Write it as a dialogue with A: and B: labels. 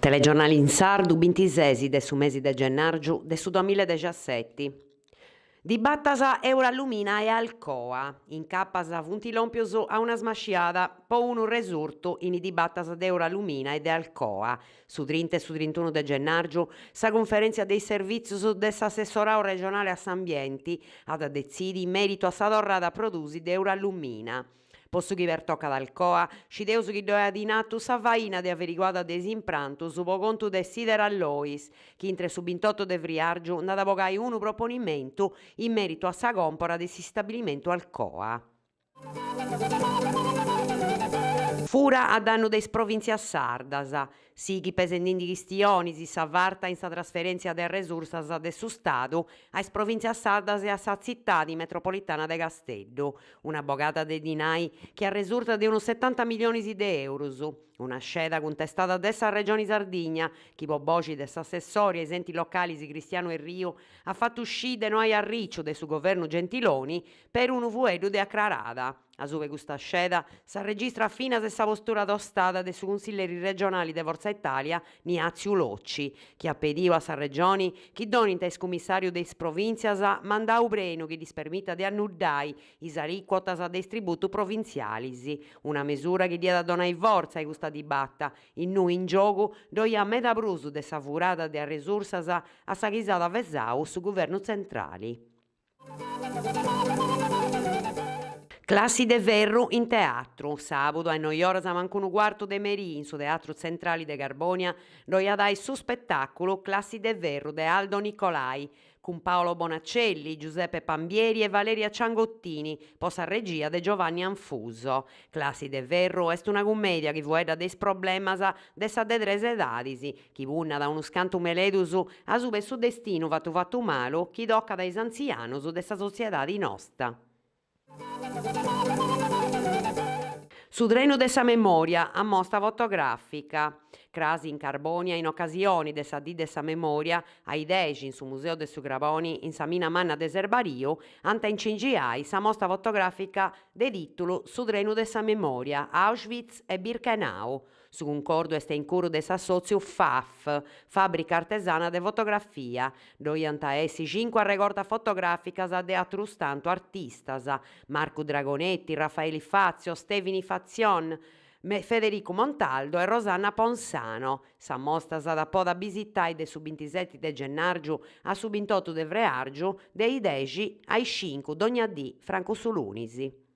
A: Telegiornali in sardu, bintisesi de su mesi de gennàrgiu de su duamilla e dexaseti. Dibatas Eurallumina e Alcoa, incapas funt lòmpios a una smasciada po unu resurtu in is dibatas de Eurallumina e de Alcoa. Su trinta e su trintunu de gennàrgiu sa cunferèntzia de is servìtzios de s'assessorau regionale a s'ambienti at a detzidi in mèritu a sa torrada a produsi de Eurallumina. Po su chi pertocat Alcoa, scideus chi ddoe at in atu sa faina de averiguada de is imprantus po contu de Siderallois, chi intre su bintoto de friàrgiu nd'at a bogai unu proponimentu in mèritu a sa còmpora de s'istabilimentu Alcoa. Fura a dannu de is provìntzias sardas. Sighit pesendindi chistionis sa farta in sa trasferèntzia de arresursas de su Stadu a is provìntzias sardas e a sa tzitadi metropolitana de Casteddu. Una bogada de dinai chi arresurtat de unus setanta milionis de eurus. Una sceda cuntestada de sa Regioni Sardigna, chi po boxi de s'assessori a is entis localis Cristianu Erriu at fatu scì de no ai arriciu de su governu Gentiloni perunu fueddu de acrarada. Asuba 'e custa sceda s'arregistrat finas sa postura tostada de su cunsilleri regionali de Forza Italia Niàtziu Locci, chi at pediu a sa Regioni chi donint a is cumissàrius de is provìntzias mandau prenu chi ddis permitat de annuddai is alìcuotas de is tributus provintzialis, una mesura chi diat a donai fortza a custa dibata, innui in giogu ddoi at meda prus de sa furada de arresursas a sa chi s'at avesau su guvernu tzentrali. Classi de ferru in teatru. Sàbudu a is noi oras mancu unu cuartu de merì in su Teatru Tzentrali de Carbònia ddoi at ai su spetàculu Classi de ferru de Aldo Nicolai, cun Paolo Bonacelli, Giuseppe Pambieri e Valeria Ciangottini po sa regia de Giovanni Anfuso. Classi de ferru est una cummèdia chi fueddat de is problemas de sa de tres edadis, chi punnat a unus cantu meledus asuba 'e su destinu fatu fatu malu chi tocat a is antzianus de sa sotziedadi nosta. Su trenu de sa memòria, ammosta fotogràfica. Crasi in Carbònia in ocasioni de sa Dì de sa Memòria, a is dexi in su Museu de su Craboni in sa Mina Manna de Serbariu, ant a incingiai sa mosta fotogràfica de tìtulu Su trenu de sa memòria, Auschwitz e Birkenau, Su cuncordu est incuru de s'assòtziu FAF, Fàbrica Artesana de Fotografia. Ddoi ant a essi cincu arregortas fotogràficas de atrus tantu artistas, Marcu Dragonetti, Rafaeli Fazio, Stevini Fazion, Federicu Montaldo e Rosanna Ponsano. Sa mosta s'at a podi abisitai de su bintiseti de gennàrgiu a su bintotu de freàrgiu, de is dexi a is cincu dogna dì, francu su lunis.